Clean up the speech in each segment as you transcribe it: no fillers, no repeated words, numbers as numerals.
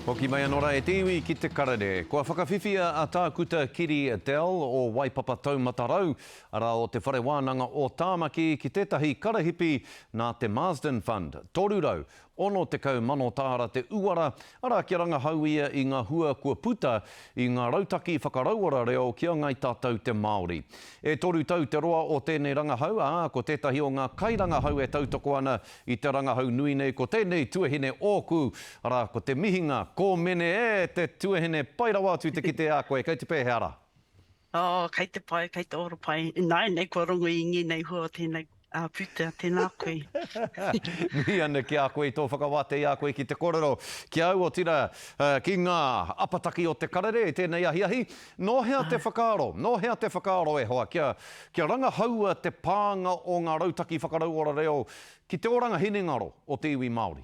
Hoki mai anō rā e te iwi ki te karere. Kua whakawhiwhia a Tākuta Kiri Dell o Waipapa Taumata Rau, arā o Te Whare Wānanga o Tāmaki ki tētahi karahipi nā te Marsden Fund, 300 60,000 tāra te uara, arā kia rangahau ia i ngā hua kua puta i ngā rautaki whakarauora reo ki a Ngai Tātou te Māori. E toru tau te roa o tēnei rangahau, ā, ko tētahi o ngā kairangahau e tautoko ana i te rangahau nui nei ko tēnei tuahine ōku, arā, ko te mihinga kōmene e te tuahine pai rawa atu te kite a koe, kei te pēhea rā? Oh, kei te pai, kei te ora pai. Ināianei kua rongo i ngēnei hua o tēnei pūtea, tēnā koe. Mihi ana ki a koe i tō whakawātea i a koe ki te kōrero ki a au, otirā, ki ngā apataki o te karere i tēnei ahiahi. Nō hea te whakaaro, nō hea te whakaaro e hoa, kia, kia rangahaua te pānga o ngā rautaki whakarauora reo ki te oranga hinengaro o te iwi Māori?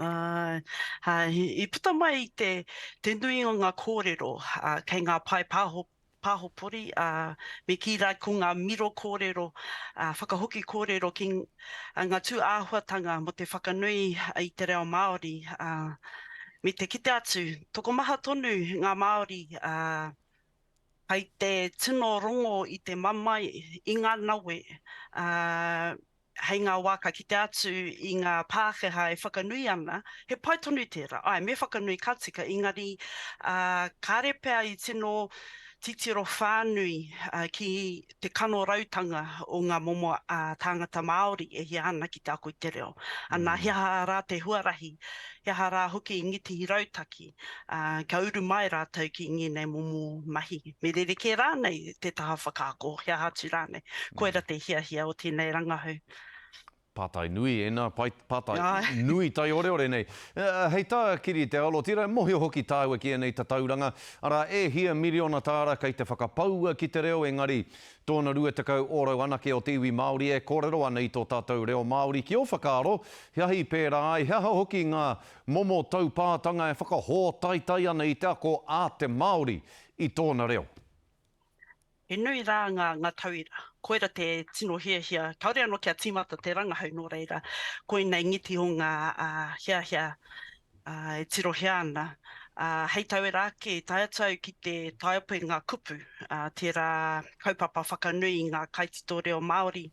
Āe, i puta mai i te, te nui o ngā kōrero kei ngā pae pāho, pāhopori, ā, me kī rā ko ngā miro kōrero, ā, whakahoki kōrero ki ngā tū āhuatanga mō te whakanui i te reo Māori, ā, me te kite atu, tokomaha tonu ngā Māori, ā, kei te tino rongo i te mamae, i ngā nawe, ā, hei ngā wā ka kite atu i ngā Pākehā e whakanui ana, he pai tonu tērā, āe, me whakanui ka tika, engari, ā, kāre pea i tino titiro whānui ki te kanorautanga o ngā momo tāngata Māori e hia ana ki te ako i te reo. Ana, he aha rā te huarahi, he aha rā hoki i ngētehi rautaki, ā, kia uru mai rātou ki ngēnei momo mahi, me rerekē rānei te taha whakaako, he aha atu rānei. Koira te hiahia o tēnei rangahau. Pātai nui ēnā, pātai nui taioreore nei. Hei tā Kiri Te Alo, otirā, mōhio hoki tāua ki ēnei tatauranga, arā, e hia miriona tāra kei te whakapaua ki te reo, engari, tōna 20 ōrau anake o te iwi Māori e kōrero ana i tō tātou reo Māori. Ki ō whakaaro, he aha i pērā ai, he aha hoki ngā momo taupātanga e whakahōtaitai ana i te ako a te Māori i tōna reo. He nui rā ngā, ngā tauira. Koira te tino hiahia, kāore anō kia tīmata te rangahau nō reira, koinei ngiti o ngā hiahia e tirohia ana. Hei tauira ake, tae atu au ki te taiope ngā kupu, tērā kaupapa whakanui i ngā kaitito reo Māori,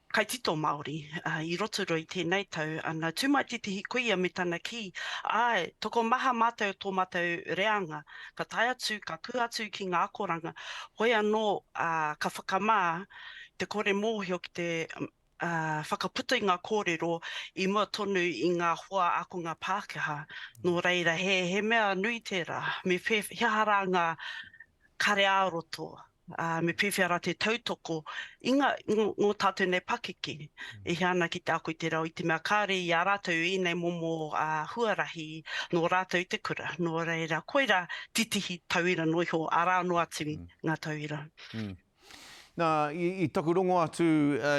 kaitito Māori i Rotorua i tēnei tau, ana, tū mai tētehi kuia me tana kī, āe, tokomaha mātou o tō mātou reanga, ka tae atu, ka kū atu ki ngā akoranga, hoi anō, ā, ka whakamā te kore mōhio ki te ā, whakaputa i ngā kōrero i mua tonu i ngā hoa ākonga Pākehā. Nō reira, he, he mea nui tērā, me pē, he aha rā ngā kare ā-roto, ā, me pēwhea rā te tautoko i ngā, ngō tātou nei pakeke e hia ana ki te ako i te reo, i te mea kāore i a rātou ēnei momo huarahi nō rātou i te kura. Nō reira, koirā tētehi tauira noa iho, arā noa atu ngā tauira. Nā, i, i taku rongo atu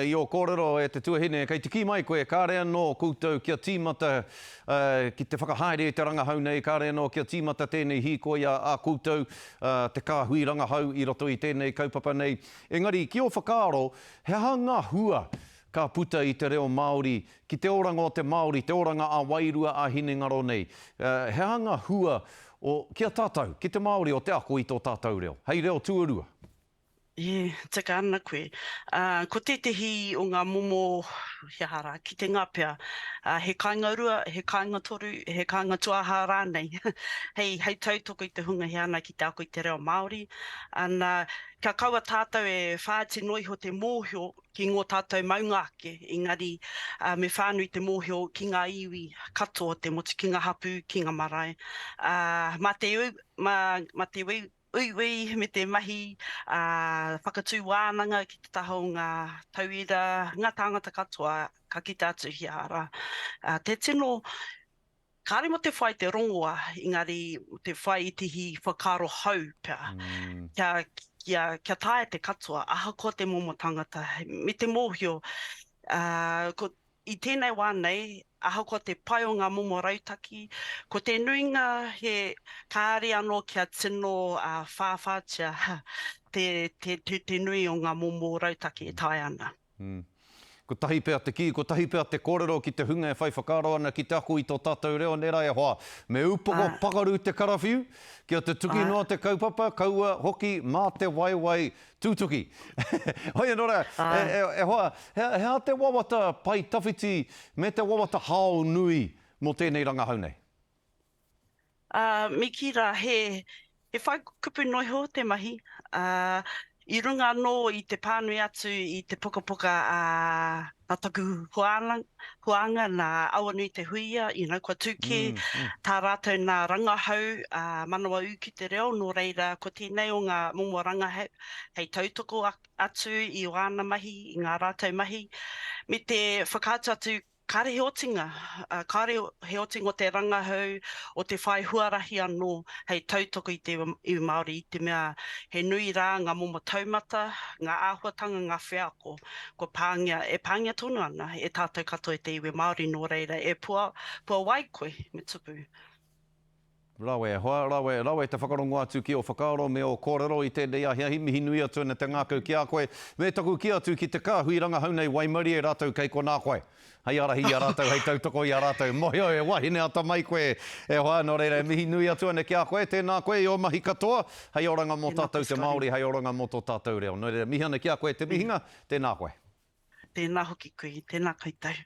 i ō kōrero e te tuahine, kei te kī mai koe, kāre anō koutou kia tīmata ki te whakahaere i te rangahau nei, kāre anō kia tīmata tēnei hīkoi a, a koutou, te kāhui rangahau i roto i tēnei kaupapa nei. Engari, ki ō whakaaro, he aha ngā hua ka puta i te reo Māori ki te oranga o te Māori, te oranga ā-wairua, ā-hinengaro nei? He aha ngā hua o, ki a tātou, ki te Māori o te ako i tō tātou reo, hei reo tuarua? E tika ana koe. Ā, ko tētehi o ngā momo, he aha rā, kitenga pea, ā, he kāinga rua, he kāinga toru, he kāinga tuahā rānei, hei, hei tautoko i te hunga he ana ki te ako i te reo Māori. Ana, kia kaua tātou e whāiti noa iho te mōhio ki ngō tātou maunga ake, engari, ā, me whānui te mōhio ki ngā iwi katoa o te motu, ki ngā hapū, ki ngā marae. Ā, mā te, mā, mā te uiui me te mahi whakatū wānanga ki te taha o ngā tauira, ngā tāngata katoa ka kite atu he aha rā. Te tino, kāre mō te whai te rongoa, engari mō te whai i tehi whakaaro hou pea, kia, kia, kia taea te katoa, ahakoa te momo tangata, me te mōhio, ko, I tēnei wā nei, ahakoa te pai o ngā momo rautaki, ko te nuinga he kāre anō kia tino whāwhātia te, te, te, te nui o ngā momo rautaki e taea ana. Mm. Kotahi pea te kī, kotahi pea te kōrero ki te hunga e whai whakaaro ana ki te ako i tō tātou reo, nē rā e hoa? Me upoko pakaru te karawhiu, kia tutuki noa te kaupapa, kaua hoki mā te waewae tūtuki. Hoi anō rā, e hoa, he aha te wawata pae tawhiti me te wawata hao nui mō tēnei rangahau nei? Ā, me kī rā, he, he whai kupu noa iho te mahi, ā, i runga anō i te pānui atu i te pukapuka a, nā taku huānga, huānga nā Awanui Te Huia, you know, kua tū kē tā rātou nā rangahau, ā, manawa ū ki te reo, nō reira, ko tēnei o ngā momo rangahau hei tautoko atu i āna mahi, i ngā rātou mahi, me te whakaatu atu Kāre he otinga, kāre he otinga o te rangahau, o te whai huarahi anō hei tautoko i te iwi Māori i te mea he nui rā ngā momo taumata, ngā āhuatanga, ngā wheako kua pāngia, e pāngia tonu ana e tātou katoa e te iwi Māori nō reira e pua, puawai koe me tupu. Rawe e hoa, rawe, rawe te whakarongo atu ki ō whakaaro me ō kōrero i tēnei ahiahi, mihi nui atu ana te ngākau ki a koe, me taku kī atu ki te kāhui rangahau nei waimarie rātou kei konā koe, hei ārahi i a rātou, hei tautoko i a rātou, mohio e wahine atamai koe e hoa, nō reira e mihi nui atu ana ki a koe, tēnā koe i ō mahi katoa, hei oranga mō tātou te Māori, hei oranga mō tō tātou reo, nō reira mihi ana ki a koe te mihinga, tēnā koe. Tēnā hoki koe, tēnā koutou.